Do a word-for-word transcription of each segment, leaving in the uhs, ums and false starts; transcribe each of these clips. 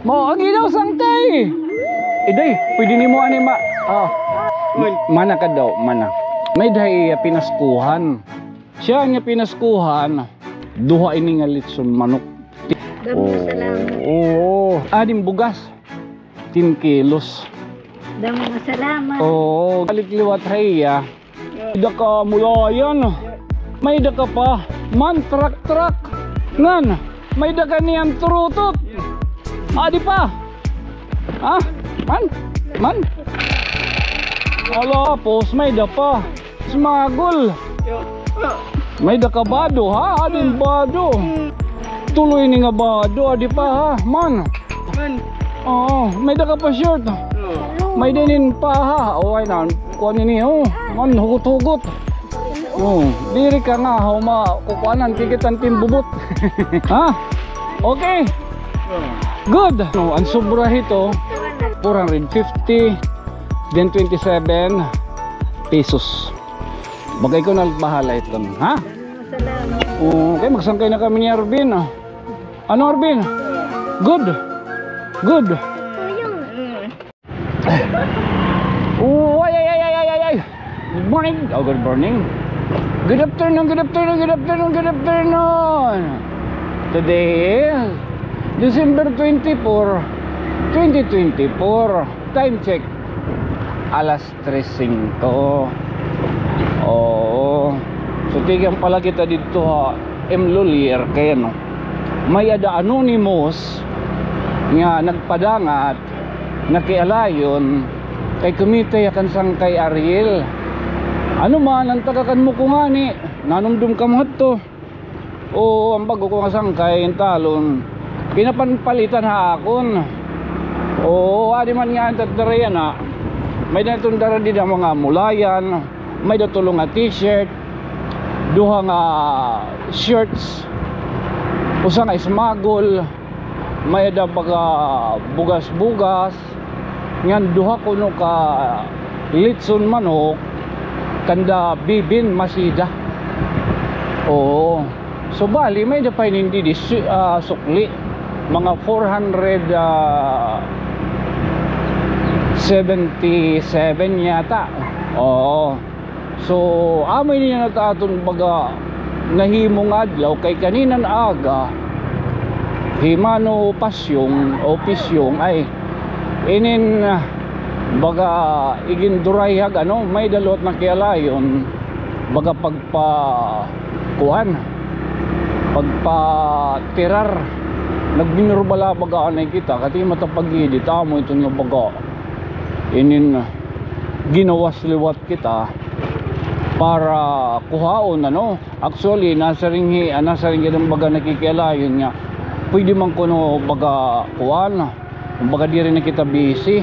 Mao agi daw sangkay. Iday, pwede nimo ani ma-, ah. Mana ka daw, mana. May-ada iya pinaskuhan. Siya niya pinaskuhan, duha ini nga litson manok. Damo nga salamat. Oo. Anim bugas. Ten kilos. Damo nga salamat. Oo, galit liwat ha iya. May-ada ka mulayan. May-ada ka pa. Man, trak-trak. Ngan, may-ada ka niyan turutot. Adi pa. Ha? Man? Man? Ala, pos, may-ada pa. Smagol. May-ada ka bado, ha? Adin bado. Tulo ini nga bado, adi pa, ha? Man. Man. Oo, may-ada ka pa short. Oo. May-ada inin pa, ha? O, ay na, kuan ini, o. Man, hugot-hugot. O, diri ka nga, ha, ma-, kukuanan, kikit-an it im bubot. Ha? Okay. Good. No, an sobra hito, four hundred fifty, then twenty-seven pesos. Bagay ko na bahala iton, ha? Salamat. Oo, okay, magsangkay na kami ni Arvin, ah. Ano, Arvin? Good. Good. Oh, ay, ay, ay. Good morning. Oh, good morning. Good afternoon, good afternoon, good afternoon, good afternoon. Today is December twenty-four, twenty twenty-four. Time check. Alas tres singko. Oo. So, tikang pala kita didto ha M. Lhuillier kay ano, may-ada anonymous nga nagpadangat, nakialayon, kay kumita hiya kan sangkay Ariel. Ano man, an taga kan mo ko ngani, nanumdom kamo hadto. Oo, an bag-o ko nga sangkay, an talon, pinapanpalitan ha akon. Oo, adi man nga an tattarayan na. May-ada iton dara dida mga mulayan, may-ada tulo nga t-shirt, duha nga shorts, usa nga smagol, may-ada baga bugas-bugas, ngan duha kuno ka litson manok, kanda bibin masida. Oo. So, bali, may-ada pa hinin didi, si-, ah, sukli. Mga four hundred, ah, seventy-seven yata. Oo. So, amo ini na ta aton baga nahimo nga adlaw kay kaninan aga, hi Mano Pasyong o Pisyong ay inin, ah, baga igindurayhag, ano, may-ada liwat nakialayon, baga pagpa-, kuan, pagpatirar. Nagbinurbala baga anay kita, kati matapag-edit, amo iton nga baga inin, ah, ginawas liwat kita para kuhaon, ano. Actually, nasiring hi-, ah, nasiring kita baga nakikialayon nga pwede man kuno baga kuan, baga diri na kita busy.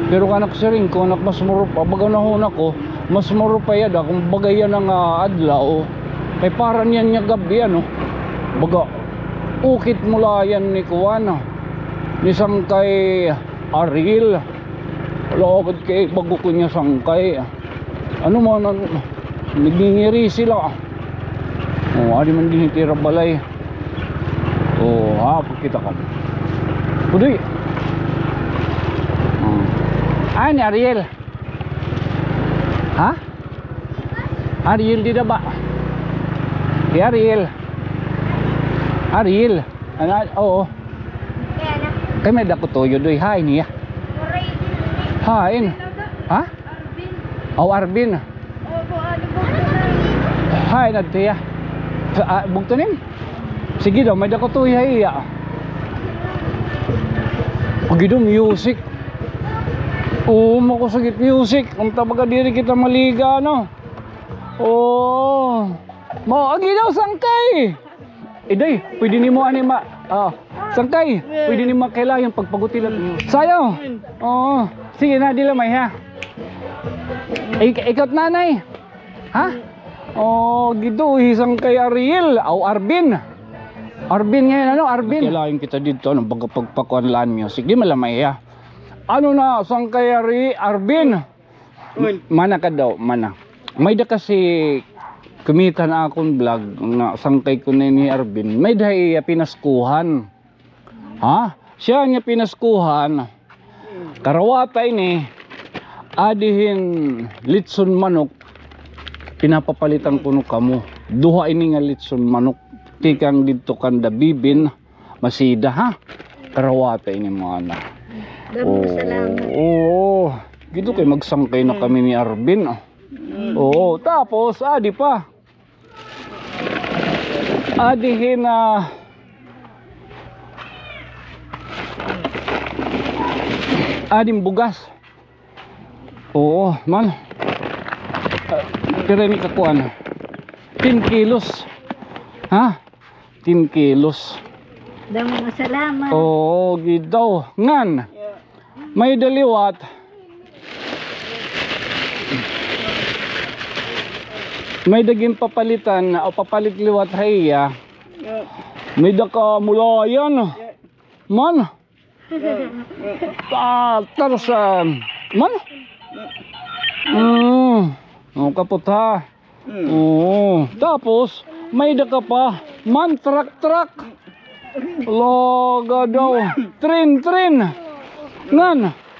Pero kan ak siring ko, nak mas muro pa, baga nahuna ko, mas muro pa yada kon baga yana nga adlaw. Kay para niyan nga gab-i, ano, baga ukit mulayan ni kuan, ni sangkay Ariel. Wala agad kay bag-o ko niya sangkay. Ano man, ano, nagngingiri sila. O, adi man dinhi it ira balay. O, ha, pagkita ka. Pudoy. Hmm. Ay, ni Ariel. Ha? Ariel dida ba? Hi Ariel. Ariel. Ano, oo. Kay may-ada ko tuyo, doy. Hain hiya? Hain? Ha? Aw, Arvin. Hain adto hiya? Sa, ah, bugto nim? Sige daw, may-ada ko tuyo ha iya. Pag ido music. Oo, makusog it music. Unta baga diri kita maliga, no? Oo. Mao agi daw sangkay. Iday, pwede nimo ani ma-, ah, sangkay, pwede nimo makailayon pagpaguti la. Sayaw. Oo. Sige na, diri la may ha. Ik-, ikaw, nanay. Ha? Oh, giduhi sangkay Ariel. Aw, Arvin. Arvin ngay-an, ano, Arvin. Makailayon kita didto, ano, baga pagpakuan la an music. Diri man la may ha. Ano na, sangkay Ari-, Arvin? Mana ka daw, mana. May-ada kasi kumita ha akon vlog nga sangkay kuno ni Arvin. May-ada iya pinaskuhan. Ha? Siya nga pinaskuhan, karawata ini, adi hin litson manok, pinapapalitan kuno kamo. Duha ini nga litson manok, tikang didto kanda Bibin, Masida, ha? Karawata ini, mana. Damo nga salamat. Oo. Didto kay magsangkay na kami ni Arvin, ah. Oo, tapos, adi pa. Adi hin, ah, adi hin bugas. Oo, man. Ah, pira ini ka kuan? Ten kilos. Ha? Ten kilos. Damo nga salamat. Oo, gid daw. Ngan, may-ada liwat. May-ada ginpapalitan, o papalit liwat ha iya. May-ada ka mulayan. Man. Ah, Tarzan. Man. Mm. O, kapot ha. Oo. Tapos, may-ada ka pa. Man, truck, truck. Laga daw. Train, train. Ngan,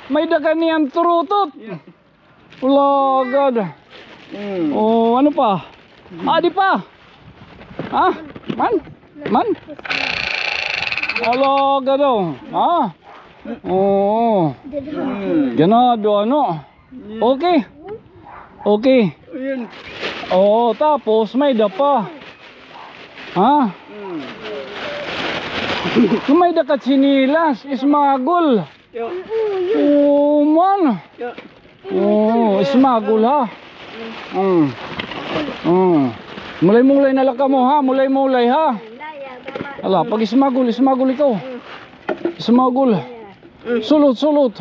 may-ada ka niyan turutot. Laga daw. O, ano pa? Adi pa. Ha? Man? Man? Laga daw. Ha? Oo. Ganado, ano? Okay. Okay. Oo, tapos may-ada pa. Ha? May-ada ka tsinelas, ismagol. Oo, man. Oo, ismagol, ha? Mm. Mm. Mulay-mulay na la kamo, ha? Mulay-mulay, ha? Ala, pag-ismagol, ismagol ikaw. Ismagol. Sulot, sulot.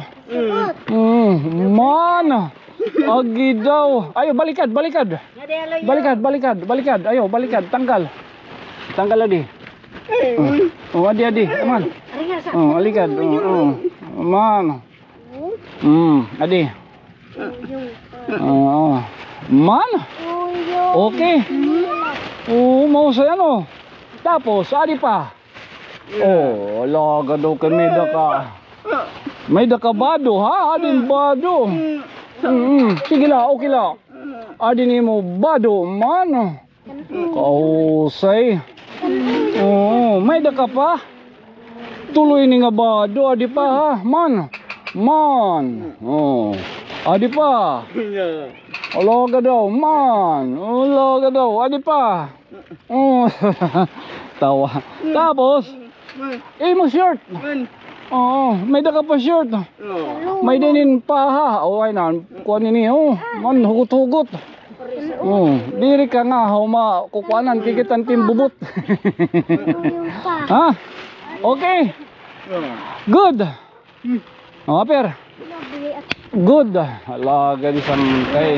Mm, man. Agi daw. Ayo, balikad, balikad. Balikad, balikad, balikad. Ayo, balikad. Tanggal. Tanggal, adi. O, adi, adi. Aman. O, alikad. O, o. Man. Mm, adi. Oo. Man. Okay. Oo, mahusay, ano. Tapos, adi pa. O, laga daw kay may-ada ka. May-ada ka bado, ha? Adi hin bado. Mm, sige la, okay la. Adi hin imo bado, man. Kahusay. Oo, may-ada ka pa. Tulo ini nga bado, adi pa, ha? Man. Man. O. Adi pa. Laga daw, man. Laga daw, adi pa. O. Tawa. Tapos, imo short. Oo, may-ada ka pa short. May-ada hin paha. O, ay na, kuan ini, o. Man, hugot-hugot. O, diri ka nga, ha, makukuanan, kikit-an it im bubot. Ha? Okay. Good. O, apir. Good. Ala, gani sangkay.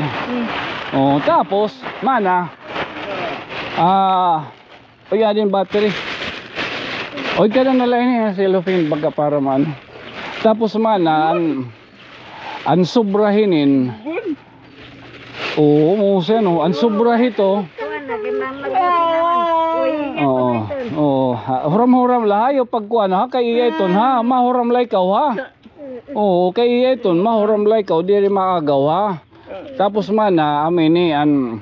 O, tapos, mana. Ah, Uy, adi hin battery. Uy, kada na la ini, ah, cellophane baga para man. Tapos man, ah, an, an sobra hinin. Oo, mahusay, no? An sobra hito. Oo, oo. Ha, huram-huram la, ayaw pagkuan, ha? Kay iya iton, ha? Mahuram la ikaw, ha? Oo, kay iya iton, mahuram la ikaw, diri maagaw, ha? Tapos man, ah, amo ini, an,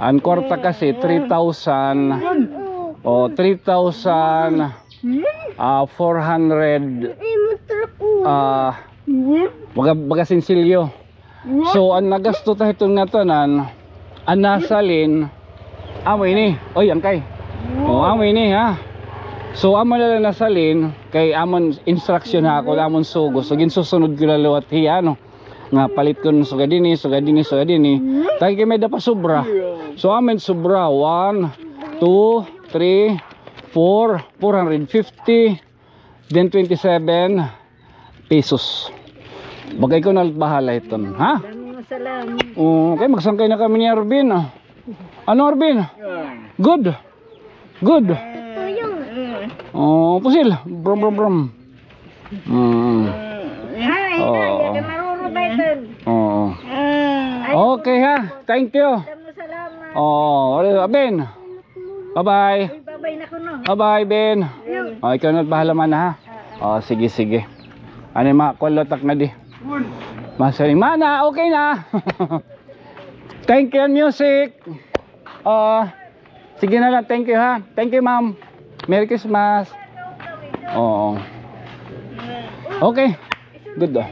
an kwarta kasi, three thousand, o, three thousand, ah, four hundred, ah, baga, baga sinsilyo. So, an nagasto ta hiton nga tanan, an nasalin, amo ini. Oy, angkay. O, amo ini, ha. So, amo na la nasalin, kay amon instruction ha, kon amon sugo. So, ginsusunod ko la liwat hiya, ano. Nga paliton sugad ini, sugad ini, sugad ini. Tagi kay may-ada pa sobra. So, amon sobra, one, two, three, four, four hundred fifty, then twenty-seven pesos. Baga ikaw na la bahala hiton, ha? Damo nga salamat. Oo, kay magsangkay na kami ni Arvin, ah. Ano, Arvin? Good. Good. Tuyong. Oh, pusil. Brum, brum, brum. Mm. Ay, oo. Ay, marurubay dun. Oo. Ay, okay, ha. Thank you. Damo salamat. Oo, Abin. Bye-bye. Uy, bye-bye na kuno. Bye-bye, Ben. Ayun. O, ikaw na bahala man, ha. Oh, sige, sige. Ano yung mga kwalatak na di? Masiring. Mana, okay na. Thank you, music. Oh, sige na lang, thank you ha. Thank you, ma'am. Merry Christmas. Oo. Okay. Good, ah.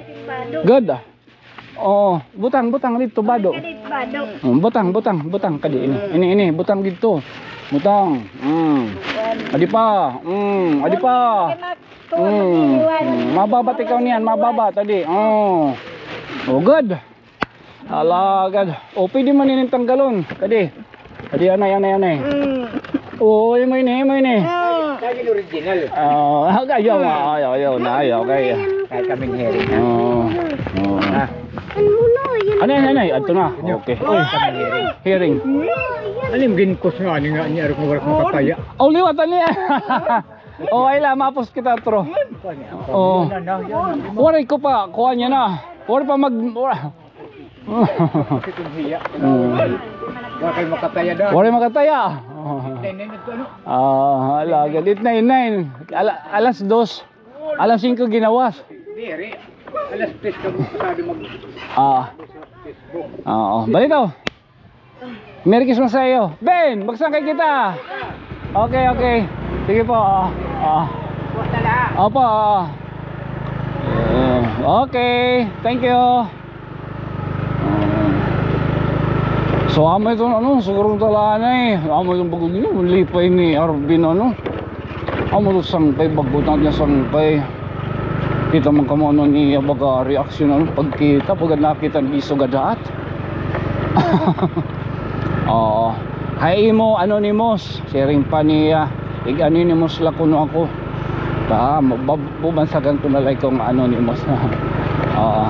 Good, ah. Oo, butang, butang didto, bado. Butang, butang, butang kadi ini. Ini, ini, butang didto. Butang. Mm. Adi pa. Mm, adi pa. Mm. Mm. Mababa ikaw niyan, mababa tadi. Oh. Oh, good. Alagad. Oh, pwede man ini tanggalon. Kadi. Kadi, anay, anay, anay. Oo, imo ini, imo ini. Kaya original. Oh, ayaw, ayaw, ayaw na, ayaw, kaya. Kaya kami ni Herring. Oo. Oo. Ah. Ano yan, ano yan? Ato na. Okay. Uy, Herring. Ano yung ginkos nga? Ano nga niya? Ano nga makataya? Oh, liwat, ano yan? Oh, ay lang, mapos kita, tro. Oh. Waray ko pa, kuha niya na. Waray pa mag... Waray. Kasi kung hiya. Mm. Wa kay makataya daw. Waray makataya. Nine, nine, ito, ano? Ah, ala, galit na yun, nine. Ala-, alas dos. Alas singko ginawas. Diri. Alas tres ka mo pasado mag- Ah. Oo. Balitaw. Merry Christmas sa iyo. Ben, magsangkay kita. Okay, okay. Sige po. Oo. Oo. Opo, oo. Eh, okay. Thank you. So, amo iton, ano, siguro talaan ay. Amo iton bagulyo, lipay ni Arvin, ano. Amo to sangkay, bago ta niya sangkay. Kita man kamo ano niya baga reaksyon, ano, pagkita, pag nakita ni Iso gadaat. Oo. Hay imo, Anonymous, siring pa niya. Ig-Anonymous la kuno ako. Ta, mabab-, bubansagan ko na lang kung Anonymous. Oo.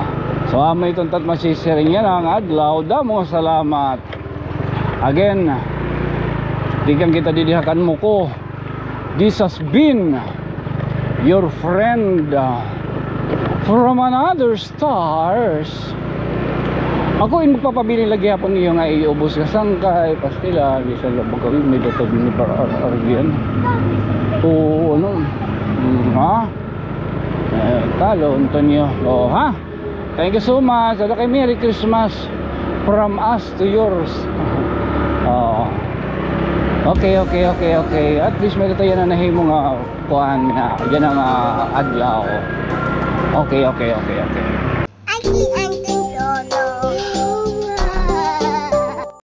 So, amo iton tat masisiring yana nga adlaw. Damo nga salamat. Again, tikang kita didi ha Kanmuko. This has been your friend, uh, from another stars. Ako in magpapabilin lagi hapon iyo nga iubos nga sangkay, pastilan, bisan la baga, may datad ni para ar-, argian. Oo, ano? Mm, ha? Eh, talo, Antonio. Oo, ha? Thank you so much. Ada kay Merry Christmas from us to yours. Oo. Okay, okay, okay, okay. At least may tayo na nahimo nga kuan nga, yan ang, ah, adlaw. Okay, okay, okay, okay.